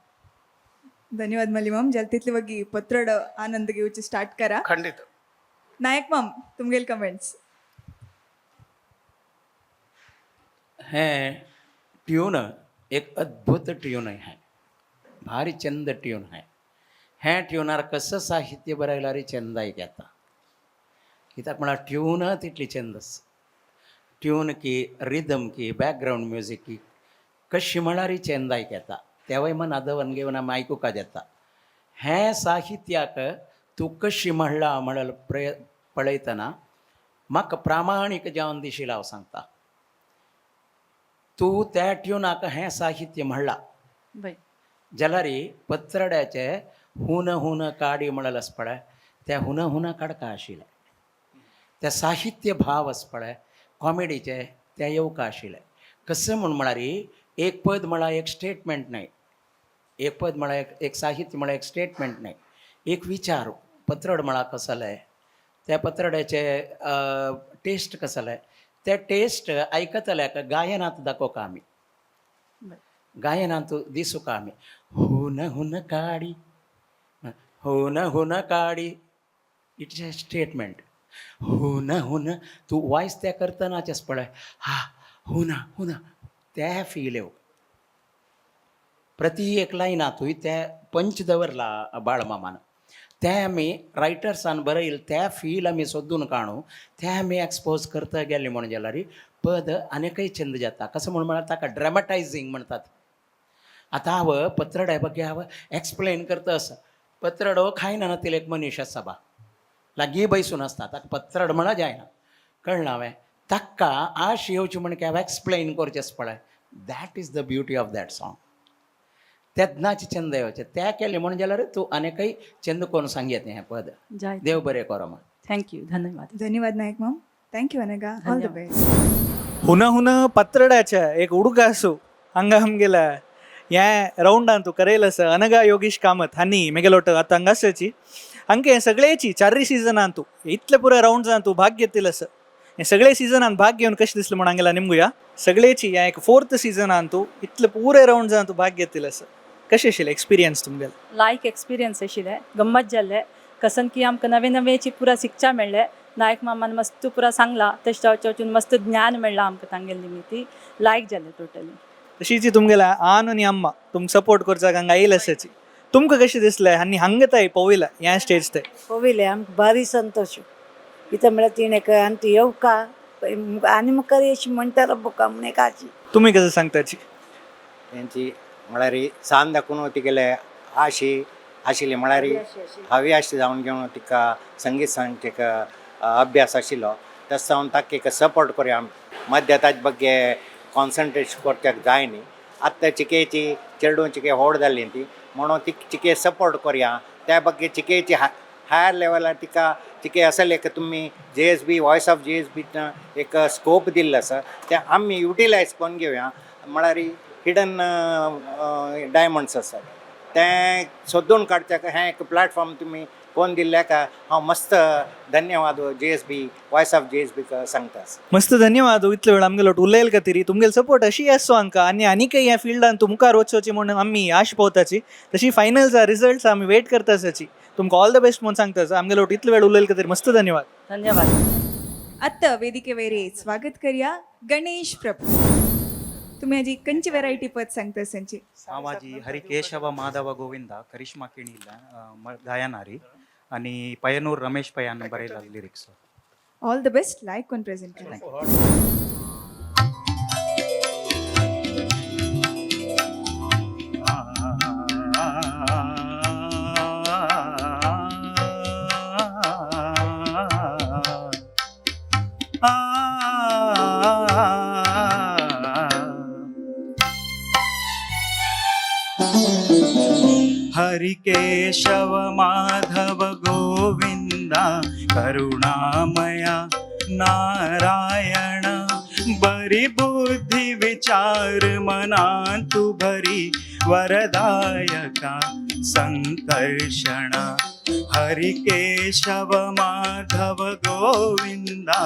धन्यवाद मलिमाम. जाल तितले वगी पत्रड आनंद घेवचे स्टार्ट करा. खंडीत. नायक माम, तुमगेल कमेंट्स? हें ट्यून एक अद्भुत ट्यून आहे, भारी चंद ट्यून आहे. हें ट्युनार कसं साहित्य बरयल्यार चंदायक येता. कित्याक म्हळ्यार ट्यून तितली चंद आसा. ट्यून की रिदम की बॅकग्रावंड म्युजीक की कशी म्हळ्यार चंदायक येता. तेवय मना दवन घेवन आमी आयकुपाक येता. हें साहित्याक तूं कशी म्हणलां म्हणल पळयतना म्हाका प्रामाणीक जावन दिशील. हांव सांगता, तूं त्या ट्युनाक हें साहित्य म्हणलां जाल्यार पत्रड्याचे हून हून काडी म्हणल आसा पळय, त्या हुन हुन काडका आशिल्लें, त्या साहित्य भाव आसा पळय कॉमेडीचे, त्या येवका आशिल्लें. कसं म्हूण म्हळ्यार एक पद म्हळ्यार एक स्टेटमेंट न्हय, एक पद म्हळ्यार एक एक साहित्य म्हळ्यार एक स्टेटमेंट न्हय, एक विचार. पत्रड म्हळ्यार कसलें, त्या पत्रड्याचे टेस्ट कसलें, ते टेस्ट आयकतल्याक गायनांत दाखोवका आमी, गायनांत दिसूका आमी. हुन हुन काडी, हुन हुन काडी, it's a statement. हुन हुन तूं वॉयस त्या करतनाचें पळय, हा हुना हुना त्या फील येवं प्रति एक लायनांतूय ते पंच दवरला बाळमामान. ते आमी रायटर्सान बरयल त्या फील आमी सोदून काडून ते आमी एक्सपोज करता गेले म्हणून जाल्यार पद आनीकय चंद जाता. कसो म्हूण म्हळ्यार ताका ड्रेमेटायजींग म्हणटात. आतां हांव पत्रड्या ಬಗ್ಗೆ हांव एक्सप्लेन करता आसा. पत्रडो खायना नातिल्लो एक मनीस आसा बा, लागीं बैसून आसता, ताका पत्रड म्हणा जायना, कळ्ळें हांवें ताका आश येवची म्हण हांवें एक्सप्लेन करचें आसा पळय. That is the beauty of that song. तेन्नाच चंद येवचें त्या केलें म्हणून जाल्यार तूं आनीकय चंद करून सांगयत हें पद. जाय. देव बरें करो मा. Thank you, धन्यवाद. धन्यवाद Naik ma'am. Thank you Anagha, all the धन्यवाद. बेस्ट. हुन हुन पत्रड्याच्या एक उडगासू. हांगा आमगेल्या ह्या रावंडान तूं करयल आसा अनघा योगेश कामत हांणी मेगेलोट आतां हांगा आसाची. हांगे सगळ्याची चारय सिजनान तूं इतले पुराय रावंड्सान तूं भाग घेतिल्लो आसा. हे सगळे सिजनान भाग घेवन कशें दिसलें म्हूण हांगेला निमगुया. सगळेची ह्या एक फोर्थ सिजनान तूं इतले पुराय रावंड्सान तूं भाग घेतिल्लो आसा, कशें आशिल्लें एक्सपिरियन्स तुमगेलें? लायक एक्सपिरियन्स आशिल्लें, गम्मत जाल्लें. कसन की आमकां नवे नवेची पुरा शिक्षा मेळ्ळें. नायक मामान मस्त पुरा सांगलां तशें जावचें वचून मस्त ज्ञान मेळ्ळां आमकां तांगेले निमित्ती. लायक जालें टोटली. तशीच तुमगेल्या आन आनी अम्मा तुमकां सपोर्ट करचाक हांगा आयिल्ले आसाची, तुमकां कशें दिसलें आनी हांगा ताई पळयलां ह्या स्टेज ते? पळयलें आमकां भारी संतोश. कितें म्हळ्यार तिणें आनी ती येवका आनी मुखार अशी म्हणटालो बुका म्हण एक आशी. तुमी कसं सांगताची? तेंची म्हळ्यार सान दाखोवन तिगेले आशी आशिल्ली, म्हळ्यार हवी आशी जावन घेवन तिका संगीत सांगचे एक अभ्यास आशिल्लो. तस जावन ताका एक सपोर्ट करुया आमी. मध्य ताजे ಬಗ್ಗೆ कॉन्सन्ट्रेट करच्याक जाय न्ही. आतां चिकेची चेडूं चिके व्हड जाल्ली ती म्हणून ती चिके सपोर्ट करुया. त्या ಬಗ್ಗೆ चिकेची हायर लेवलार तिका चिके असेल एक तुमी J S B voice of J S बीन एक स्कोप दिल्लो आसा ते आमी युटिलायज करून घेवया. म्हळ्यार हिडन डायमंड्स आसात तें सोदून काडच्याक हें एक प्लॅटफॉर्म तुमी कोण दिल्ल्याक हांव मस्त धन्यवाद J S B voice of J S बीक सांगता. मस्त धन्यवाद इतले वेळ आमगेलो उलयल खातीर. तुमगेलो सपोर्ट अशी आसचो आमकां आनी आनीकय ह्या फिल्डान तूं मुखार वचोची म्हूण आमी आश पळोवताची. तशी फायनल्स रिजल्ट्स आमी वेट करता आसाची. तुमकां ऑल the best म्हूण सांगता. आमगेलो इतले वेळ उलयल खातीर मस्त धन्यवाद. धन्यवाद. आत्ता वेदिकेवयर स्वागत करया गणेश प्रभू. तुम्ही हाजी कंची व्हेरायटी पद सांगता संची? हांव हाजी हरिकेशव माधव गोविंदा करिश्मा किणीला गायनारी आणि पयनूर रमेश पयान बरयला lyrics. All the best. लायक कोण प्रेझेंट करा. हरिकेशव माधव गोविंदा करुणामया नारायण बरी बुद्धी विचार मनांतु भरी वरदायका संकर्षण. हरिकेशव माधव गोविंदा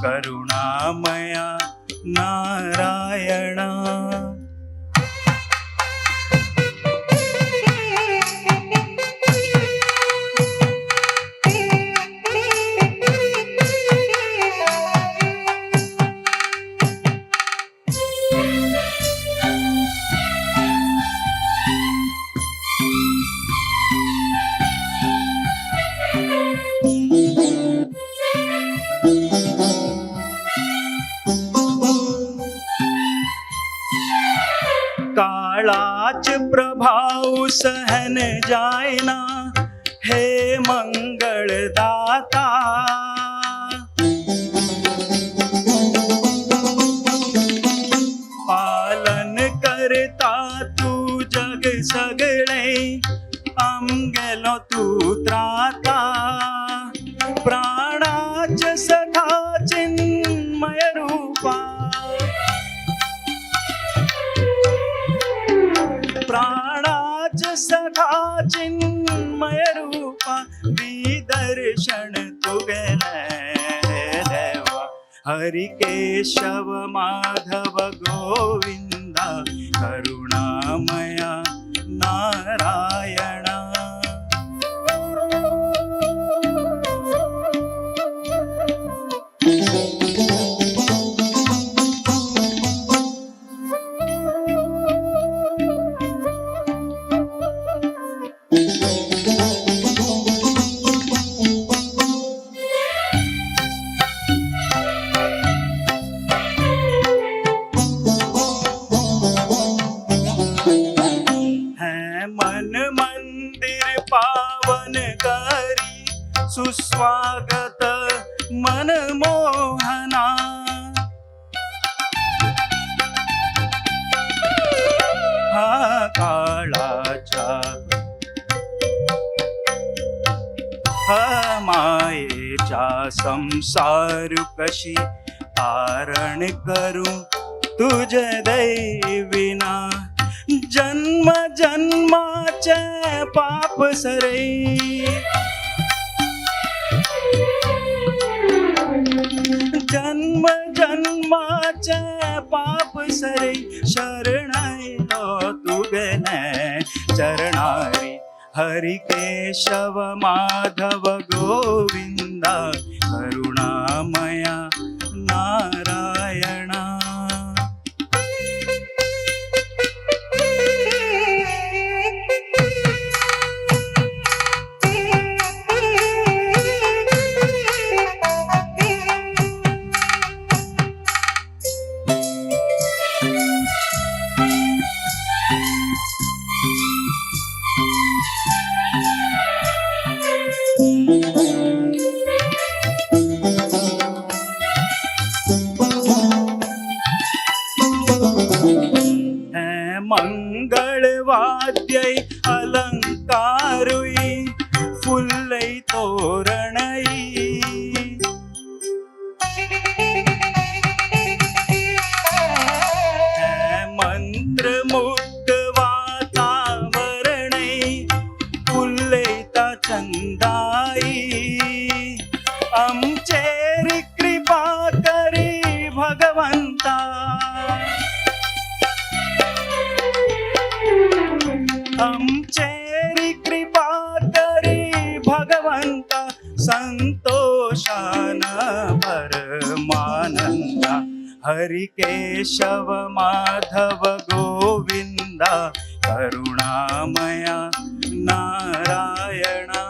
करुणामया नारायण. काळाच प्रभाव सहन जायना हे मंगळदाता. पालन करता तू जग सगळे आमगेलो तू त्राता. प्राणाच सखा चिन्मय रूपा प्राणाच सखा चिन्मय रूपा दी दर्शन तुगेले देवा. हरिकेशव माधव गोविंदा करुणामया नारायण. है मन मंदिर पावन करी सुस्वागत मन मोहना. हा काळाच्या हा मायेच्या संसार कशी तारण करू तुझे दैविना जन्म जन्माचे पाप सरई जन्म जन्माचे पाप सरई शरणायलो तुगेले चरणारी हरि केशव माधव गोविंदा करुणामया नारायणा. मंगळवाद्यै अलंकारुई फुल्लै तोरणई मंत्रमुग्ध वातावरणै फुल्लैता चंदाई आमचेर कृपा करी भगवंता आमचेरी कृपा करी भगवंता संतोषान परमानंदा हरि केशव माधव गोविंदा करुणामया नारायणा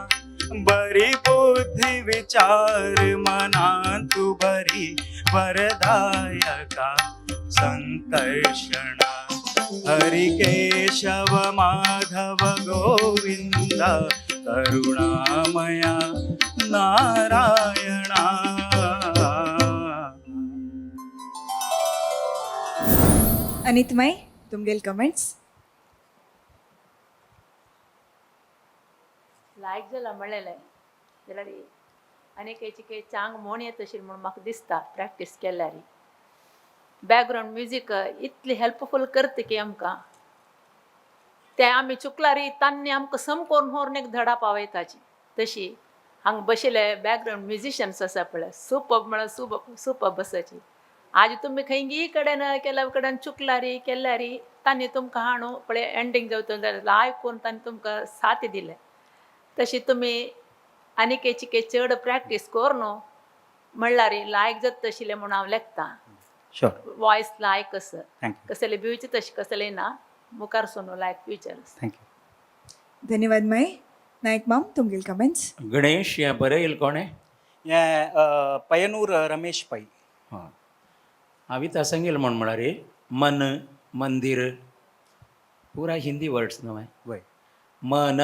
बरी बुद्धी विचार मनांतु बरी वरदायका संकर्षणा हरि केशव माधव गोविंदा करुणामया नारायणा. अनित माई तुमगेल कमेंट्स. लायक जाला म्हणलेलें जाल्यार आनी खंयची चांग म्हण येत अशी म्हूण म्हाका दिसता प्रॅक्टीस केल्यार. बॅकग्रावंड म्युजीक इतली हेल्पफूल करता की आमकां ते आमी चुकलारी तांणी आमकां सम करून व्हरून एक धडा पावयताची. तशी हांगा बशिल्ले बॅकग्रावंड म्युजिशन्स आसा पळय सुपर्ब म्हळ्यार सुपर्ब आसाची. आज तुमी खंयगीय कडेन केल्या कडेन चुकलारी केल्यारी तांणी तुमकां हाणू पळय एंडींग जावं जाल्यार आयकून तांणी तुमकां साथ दिले. तशी तुमी आनी खंयची चड प्रॅक्टीस कर न्हू म्हणल्यार लायक जाता तशिल्लें म्हणून हांव लेखतां. शुअर. वॉयस लायक आसा thank you. कसले भिवचे तशें कसलें ना मुखार सोनू लायक फ्युचर. Thank you. धन्यवाद माई. नायक माम तुमगेल कमेंट्स. गणेश हें बरयल कोणें? हें पयनूर रमेश पै. हां हांवें ता सांगील म्हण म्हळ्यार मन मंदिर पुरा हिंदी वर्ड्स न्हय. वय. मन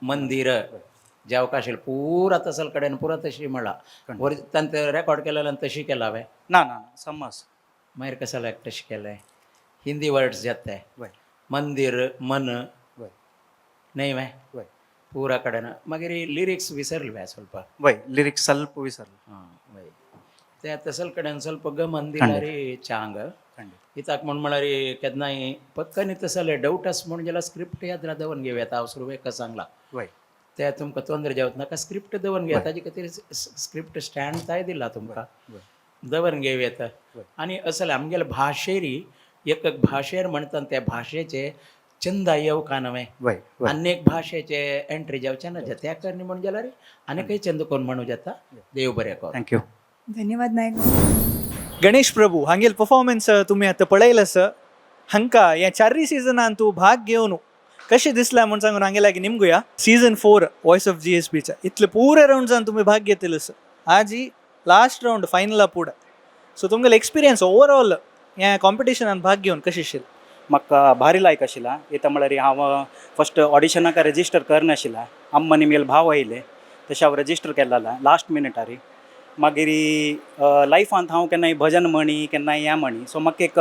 मंदिर जावं आशिल्लें पुरा तसल कडेन पुरा तशी म्हळां वर तांचे रेकॉर्ड केलें तशी केला हांवें. ना ना ना समज. मागीर कसाला तशें केलें हिंदी वर्ड्स जाता. वय. मंदिर मन वय. न्हय वे वय. पुरा कडेन मागीर लिरिक्स विसरले ಸ್ವಲ್ಪ. वय लिरिक्स ಸ್ವಲ್ಪ विसरले. हां वय ते तसल कडेन ಸ್ವಲ್ಪ गमन दिल्यार चांग इताक म्हण म्हळ्यार केन्नाय पक्कनी तसले डावट आसा म्हण जाल्यार स्क्रिप्ट याद दवर घेवया हांव सुरवेक सांगला. वय. ते तुमकां तोंदर जावत नाका स्क्रिप्ट दवर घेया ताजे खातीर स्क्रिप्ट स्टँड ताय दिला तुमकां दवर घेवं येता. आनी असले आमगेले भाशेरी एक एक भाशेर म्हणटा त्या भाशेचे चंदा येवका नवें आनी एक भाशेचे एंट्री जावचें ना त्या करणी म्हण जाल्यार आनी चंद कोण म्हणू जाता. देव बरें कर. Thank you. धन्यवाद नायक. गणेश प्रभू हांगेल परफॉर्मन्स तुमी आतां पळयलं सर. हांकां ह्या चारय सिजनान तूं भाग घेवन कशें दिसलां म्हूण सांगून हांगे लागीं निमगुया. सीझन 4 वॉयस ऑफ GSBच्या इतले पुरे रावंड्सान तुमी भाग घेतले सर. आजी लास्ट रावंड फायनला पुढे सो तुमगेले एक्सपिरियन्स ओवरऑल ह्या कॉम्पिटिशनान भाग घेवन कशें आशिल्लें? म्हाका भारी लायक आशिल्ला. येता म्हळ्यार हांव फस्ट ऑडिशनाक रजिस्टर करनाशिल्ला. अम्मा निमगेले भाव आयले तशें हांव रजिस्टर केल्ला लास्ट मिनटारी. मागीर लायफांत हांव केन्नाय भजन म्हणी केन्नाय हें म्हणी सो म्हाका एक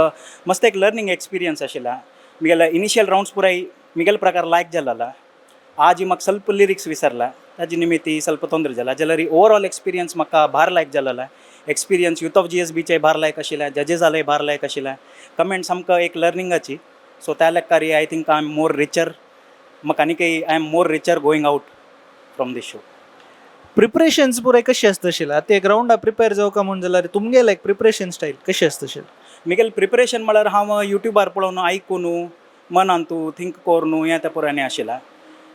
मस्त एक लर्नींग एक्सपिरियन्स आशिल्ला. म्हगेले इनिशियल रावंड्स पुराय म्हगेले प्रकार लायक जाल्ला. आज म्हाका ಸ್ವಲ್ಪ लिरिक्स विसरला ताजे निमित्ती ಸ್ವಲ್ಪ ತೊंದರೆ जाला जाल्यार ओवरऑल एक्सपिरियन्स म्हाका भार लायक जाल्ला. एक्सपिरियन्स यूथ ऑफ जी S बीचे भार लायक आशिल्लें, जजेसाले भार लायक आशिल्लें. कमेंट्स आमकां एक लर्निंगाची. सो त्या लेखारी I think I am more richer. म्हाका आनीकय I am more richer going out from this show. Preparations पुराय कशी आसता? आतां एक रावंडा प्रिपेर जावका म्हूण जाल्यार तुमगेले एक प्रिपरेशन स्टायल कशी आसता? मिगेल प्रिपरेशन म्हळ्यार हांव युट्यूबार पळोवन, आयकून, मनांतू थिंक करून हें तें पुराय आशिल्लें.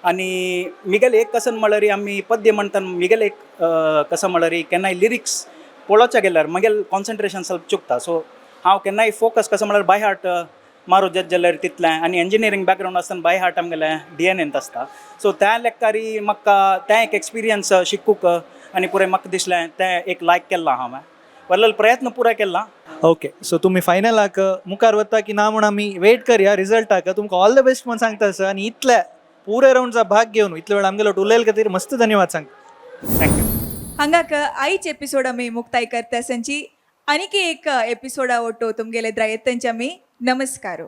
आनी मिगेल एक कसन म्हळ्यार आमी पद्य म्हणटात, मिगेल एक कसो म्हळ्यार केन्नाय लिरिक्स पळोवच्या गेल्यार म्हगेल कॉन्सन्ट्रेशन ಸ್ವಲ್ಪ चुकता. सो हांव केन्नाय फोकस कसो म्हळ्यार बाय हार्ट मारू जात जाल्यार तितलें. आनी इंजिनियरींग बॅकग्रावंड आसतना बाय हार्ट आमगेलें डीएनएंत आसता. सो त्या लेखारी म्हाका तें एक एक्सपिरियन्स शिकूंक आनी पुराय म्हाका दिसलें, तें एक लायक केल्लां हांवें, वल्लल प्रयत्न पुराय केल्ला. ओके, सो तुमी फायनलाक मुखार वता की ना म्हूण आमी वेट करया रिजल्टाक. तुमकां ऑल the best म्हूण सांगता सर. आनी इतले पुरे रावंडचा भाग घेवन इतले वेळ आमगेलो उलयले खातीर मस्त धन्यवाद सांगता. Thank you. हांगाक आयच एपिसोड आमी मुक्ताय करता संची. आणखी एक एपिसोडा ಒಟ್ಟು तुमगेले येतंचे आमी. नमस्कार.